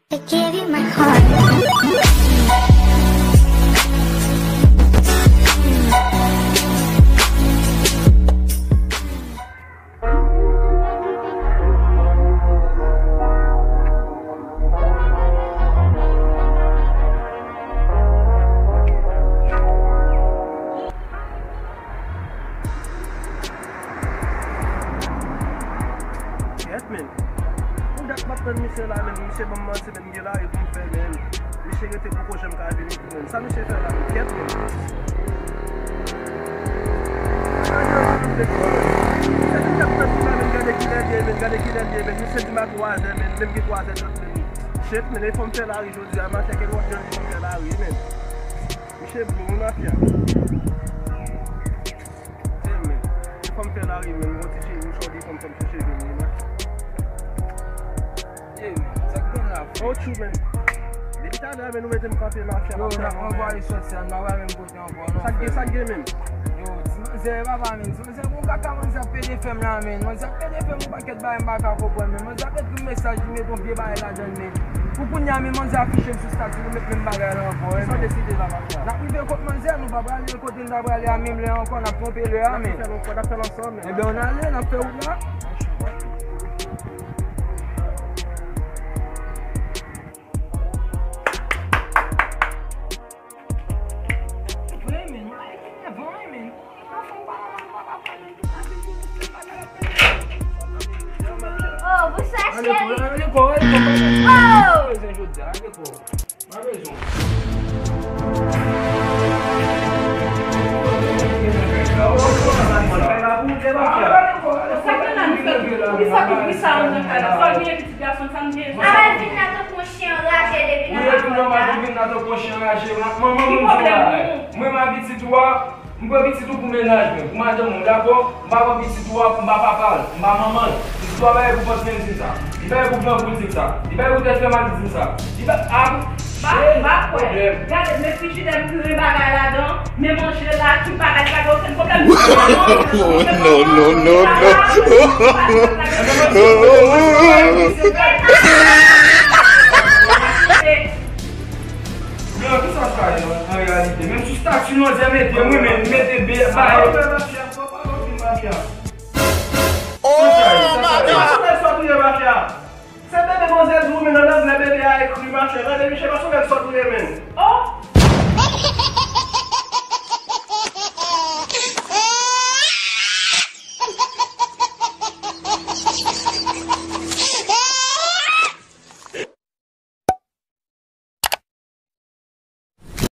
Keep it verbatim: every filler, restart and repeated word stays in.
I give you my heart. Kèt, men. Yon dat m ap tann misye la, men. Misye ban m manti, men. M gen lari pou m fè, men. Misye rete poko janm ka vini tou, men. Sa misye fè la, men? Kèt, men. Gade yon moun de kò, men. Misye di m ap tann la, men. Gade kilè l ye, men. Gade kilè l ye, men. Misye di m a twa zè, men. Menm gen twa zè trant, men. Shit, men. E fò m fè lari jodi a, maten, kèt, w ap jwenn li, fò m fè lari, men. Misye blou, wi, mafya. Damn, man. Fò m fè lari, man. Gon ti cheve, m chòke, fò m, fò m ti cheve, man. Hey, man, sa k gen la, frè? Oh, true, man. Depi talè, man, ou mete m kanpe, mafya. Yo, n ap anvwaye sòti a, n pa pral menm kote ankò, non, frè. Sa k gen, sa k gen, man? Yo, ti manzè, papa, man. Ti manzè, gon kaka, manzè ap pede fè m la, man. Manzè ap pede fè m yon pakèt bagay, m pa ka konprann, man. Manzè ap ekri m mesaj, li mete yon vye bagay ladan l, man. Pou kounye a, men manzè afiche m sou stati, li met menm bagay la ankò, wi, man. Kisa w deside la, mafya? N ap rive kot manzè, nou pa prale kote n ta prale a menm lè ankò, n ap twonpe lè a, men. N ap fè l ankò, n ap fè l ansanm, men. Ebyen, ann ale, n ap fè wout la. Vre, men, yon bagay ki nèvan, wi, men. Oh, bonsoir, chérie. Oh! Sa k gen la, nou fè tout, pou ki sa, pou ki sa, nou nan kay la? Sa w gen? Ti gason, sa m gen. Avel vin la tankou yon chen anraje depi nan makòt la. Ou vin la tankou yon chen anraje. Manman, ki pwoblèm ou? Mwen, m a pitit ou a, m pran pitit ou pou mennaj mwen, pou madanm mwen, dakò? M pa pran pitit ou a, m pa papa l, m pa manman l. Pitit ou a pa gen pou vant mwen di m sa. Li pa gen pou vant pou di m sa. Li pa gen pou tèt fè mal di m sa. Li pa, a, ba, ba kwè. Gade, men frijidè m plen bagay ladan. Men manje la, tout bagay, pa gen okenn pwoblèm. No, no, no, no. Blan, kisa sa ye an, an reyalite? Menm sou stati manzè mete, mwen menm mete be, ba yo. Oh my God! Se bebe manzè di w, men nan anglè bebe a ekri, machè. Gade, Michel, pa sou nèg sòt ou ye, men. O,